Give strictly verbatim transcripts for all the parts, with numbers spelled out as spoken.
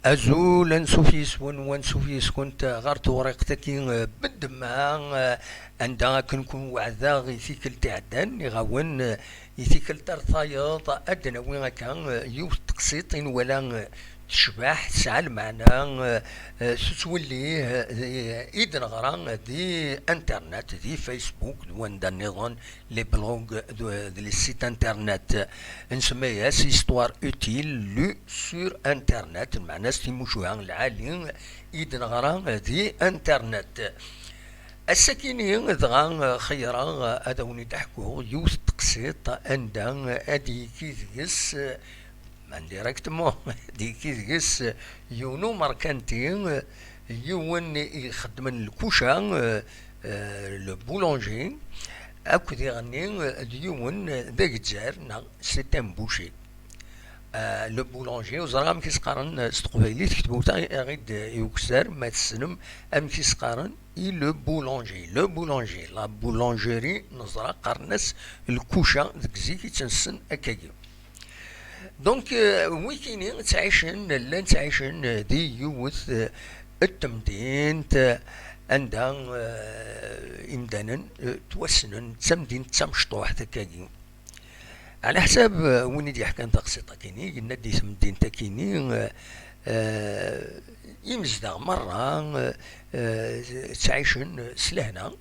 Azul, ansuf yes-wen, wansuf yes-kunt ɣer tewriqt-agi, eh, beddemma, eh, anda akken kun weɛdeɣ i tikkelt iɛeddan, iɣawen, eh, i tikkelt ar tayeḍ, ad d-nawi akka, eh, yiwet teqsiṭ i nwala, eh, tecbeḥ, tesɛa lmeɛna, eh, eh, tettwelli, eh, i d-neɣra di internet, di Facebook, d wanda nniḍen, les blogs d, d les sites internet. Nsemma-yas histoire utile lue sur internet, lmeɛna-s timucuha lɛali i d-neɣra di internet. Ass-akini dɣa xeyyreɣ ad awen-id-ḥkuɣ yiwet teqsiṭ anda ad d-yekki deg-s, man directement, ad d-yekki deg-s yiwen umerkanti, yiwen ixeddmen lkuca, euh, le boulanger, akked iɣenni d yiwen d agezzar, neɣ c'est un boucher. Euh, le boulanger, ur ẓriɣ amek i s-qqaren s teqbaylit, ketbewt aɣ-id i ukessar ma tessnem amek i s-qqaren i le boulanger. Le boulanger, la boulangerie, neẓra qqaren-as lkuca deg zik i tt-nessen akkagi. Donc, euh, wikini ttɛicen, llan ttɛicen di yiwet, euh, n temdint, euh, anda, euh, imdanen, euh, ttwassnen d tamdint d tamecṭuḥt akkagi. Ɛla ḥsab, euh, win i d-yeḥkan taqsiṭ-akini, yenna-d di temdint-akini, euh, euh, imezdaɣ merra, euh, euh, ttɛicen s lehna.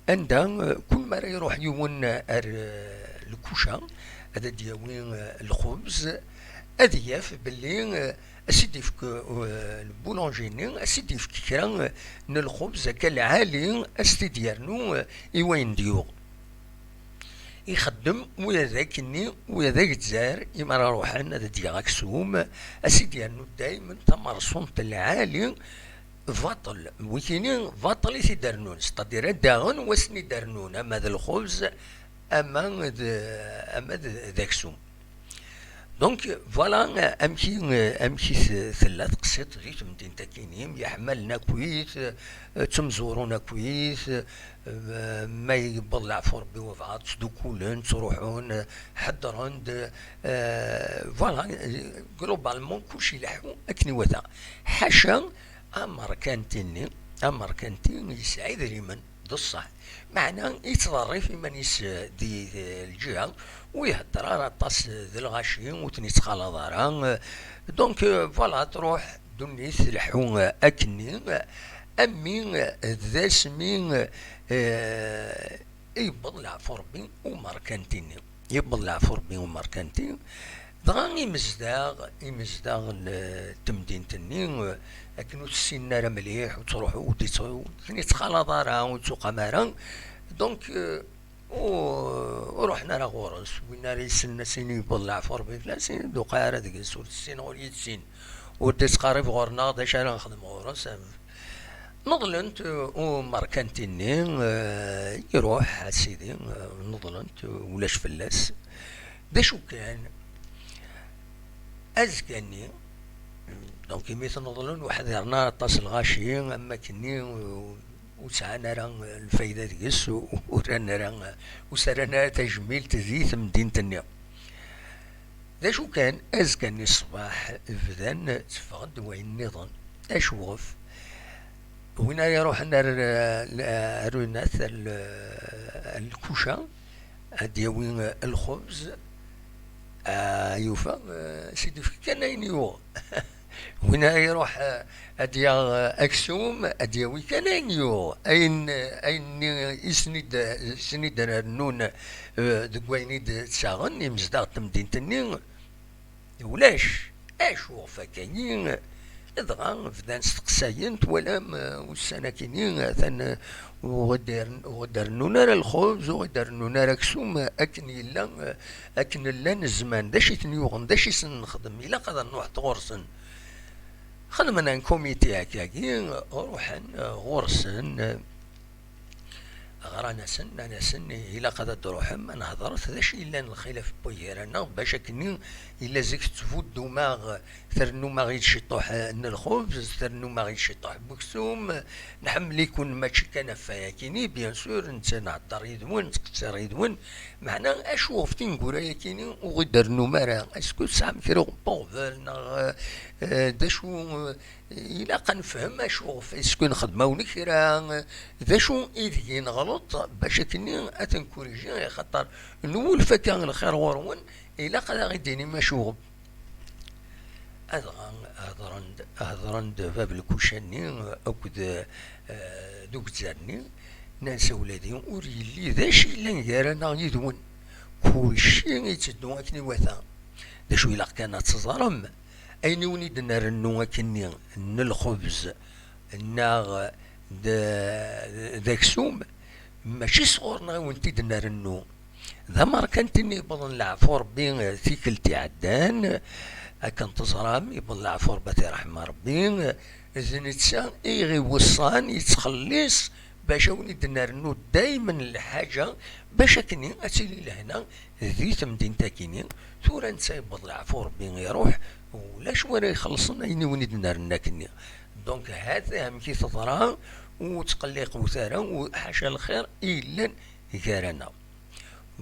Anda, eh, kul mi ara iruḥ yiwen ar, eh, lkuca, ad d-yawi, eh, lxubz, ad yaf belli, eh, as-id-ifk, eh, lbulunji-nni, as-id-ifk kra, eh, n lxubz akka lɛali, as-t-id-yernu, eh, i wayen d-yuɣ. Ixeddem ula d akkenni, ula d agezzar, imi ara ruḥen ad d-yaɣ aksum, as-id-yernu daymen tamerṣumt lɛali, baṭel. Wikini, baṭel i t-id-rennun, c'est-à-dire ad d-aɣen wasen i d-rennun, ama d lxubz, ama d, ama d, d aksum. Donc, voilà, amek i, amek i t-, tella teqsiṭ di temdint akini, myeḥmalen akkit, ttemzurun akkit, ma yewweḍ leɛfu Rebbi wabɛaḍ, ttdukkulen, ttruḥun, ḥeddren-d, euh, voilà, globalement, kulci ileḥḥu akken iwata. Ḥaca, amerkanti-nni, amerkanti yesɛa idrimen, d ṣṣeḥ. Meɛna yettḍerrif iman-is, eh, di, di lǧiha, ur ihedder ara aṭas d lɣaci, ur ten-ittxalaḍ ara. Donc, eh, voilà, truḥ ddunit tleḥḥu, eh, akkenni, eh, am mi, eh, d asmi, eh, i yewweḍ leɛfu Rebbi umerkanti-nni. Yewweḍ leɛfu Rebbi umerkanti, dɣa imezdaɣ, imezdaɣ n, eh, temdint-nni, eh, akken ur t-ssinen ara mliḥ, ur ttruḥu, ur d-ittru-, ur ten-ittxalaḍ ara, ur ttuqam ara. Donc, eh, ur, ur ruḥen ara ɣur-s. Win ara yessnen ass-nni yewweḍ leɛfu Rebbi fell-as, d uqɛir ara deg-s, ur t-ssineɣ, ur yi-tessin, ur d-ittqerrib ɣur-neɣ, d acu ara nexdem ɣur-s? Neḍlent, uh, umerkanti-nni, uh, iruḥ, a sidi, uh, neḍlent, uh, ulac fell-as. D acu kan, azekka-nni, donc imi tneḍlen, ur ḥdiren ara aṭas lɣaci, am wakken-nni, uh, ur sɛan ara lfayda deg-s, u-, ur rran ara, ur s-rran ara tajmilt di temdint-nni. D acu kan, azekka-nni ṣṣbeḥ bdan tteffɣen-d wayen nniḍen. Acuɣef? Win ara iruḥen ar, ar unat, ar l-, ar lkuca, ad d-yawi lxubz, ah, yufa, eh, s-id-ifk kan ayen yuɣ. Win ara iruḥ, eh, ad yaɣ, eh, aksum, ad yawi kan ayen yuɣ. Ayen, eh, ayen-nni i sen-id, i sen-id-rennun, eh, deg wayen i d-ttaɣen imezdaɣ n temdint-nni, ulac. Acu ɣef akka-yi? Dɣa bdan steqsayen, twalam, eh, ussan-akini, atan, eh, ur ɣ-d-, ur ɣ-d-rennun ara lxubz, ur ɣ-d-rennun ara aksum, eh, akken yella, eh, akken llan zzman. D acu i ten-yuɣen? D acu i sen-nexdem? Ilaq ad nruḥ ɣur-sen. Xedmen un comité akkagi, ruḥen ɣur-sen, ɣran-asen, nnan-asen ilaq ad d-truḥem ad nehḍret d acu yellan lxilaf n wigi gar-aneɣ, bac akkenni illa zik tettbuddum-aɣ, trennum-aɣ-id ciṭuḥ n lxubz, trennum-aɣ-id ciṭuḥ n weksum, nḥemmel-iken mačči kan ɣef wayakini, bien sûr, netta nhedder yid-wen, nettqeṣṣir yid-wen, meɛna acu ɣef tineggura-yakini ur ɣ-id-trennum ara? Est-ce que tesɛam kra n uɣbel neɣ, eh, d acu, eh, ilaq ad nefhem acu ɣef, est-ce que nxeddem-awen kra, d acu ideg i neɣleḍ, bac akkenni ad t-nkuriji, axaṭer nwulef akka lxir ɣur-wen, ilaq ad aɣ-id-tinim acu ɣef. Adɣa hedren-d, hedren-d bab lkuca-nni akked, eh, d ugezzar-nni, nnan-as a wladi, ur yelli d acu yellan gar-aneɣ yid-wen, kulci yetteddu akken iwata. D acu ilaq kan ad teẓrem, ayen i wen-id-nrennu akkenni n lxubz neɣ d, d aksum, mačči sɣur-neɣ i wen-t-id-nrennu. D amerkanti-nni yewwḍen leɛfu Rebbi, eh, tikkelt iɛeddan, akken teẓram, yewweḍ leɛfu Rebbi, ad t-iṛḥem Rebbi, d netta i ɣ-iweṣṣan, yettxelliṣ bac a wen-id-nrennu daymen lḥaǧa, bac akkenni ad tili lehna di temdint-akini. Tura netta yewweḍ leɛfu Rebbi iṛuḥ, ulac wara ixellṣen ayen i wen-id-nrennu akkenni. Donc, hata amek i teḍra, ur ttqelliqet ara, u ḥaca lxir i yellan gar-aneɣ.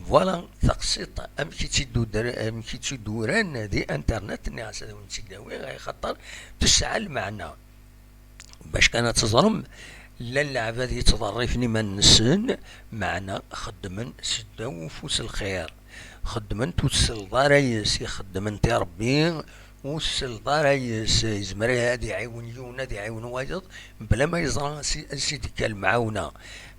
Voilà, taqsiṭ amek i tt-id-uran, amek i tt-id-uran di internet, nniɣ-as ad wen-tt-id-awiɣ, axaṭer tesɛa lmeɛna. Bac kan ad teẓrem, llan leɛbad yettḍerrifen iman-nsen, meɛna xeddmen seddaw ufus lxir. Xeddmen-t ur tselleḍ ara yes, i xeddmen-t i Rebbi, ur tselleḍ ara yes, yezmer ad iɛiwen yiwen, ad iɛiwen wayeḍ, bla ma yeẓra ansi, ansi d-tekka lemɛawna.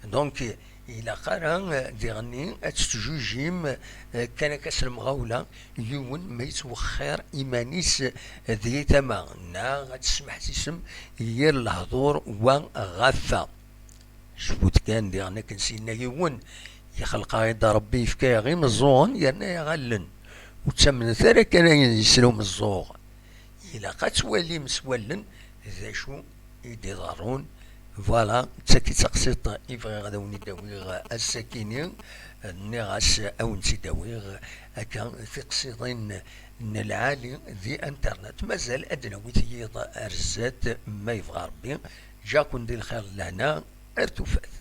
Donc, ilaq ara, eh, diɣenni ad tettjujim, eh, kan akka s lemɣawla, yiwen ma yettwexxir iman-is, eh, di tama, neɣ ad tesmeḥsisem yir lehdur wa ɣef wa. Cfut kan diɣen akken s-yenna yiwen, ixleq-aɣ-id Rebbi, yefka-yaɣ imeẓẓuɣen, yerna-yaɣ allen. Ur ttamnet ara kan ayen yesla umeẓẓuɣ. Ilaq ad twalim s wallen d acu i d-iḍerrun. Voilà, d tagi taqsiṭ i bɣiɣ ad awen-id-awiɣ ass-akini. Nniɣ-as ad awen-tt-id-awiɣ akka tiqsiḍin n lɛali di internet. Mazal ad d-nawi tiyiḍ ar zdat, ma yebɣa Rebbi. Ǧǧaɣ-ken di lxir d lehna, ar tufat.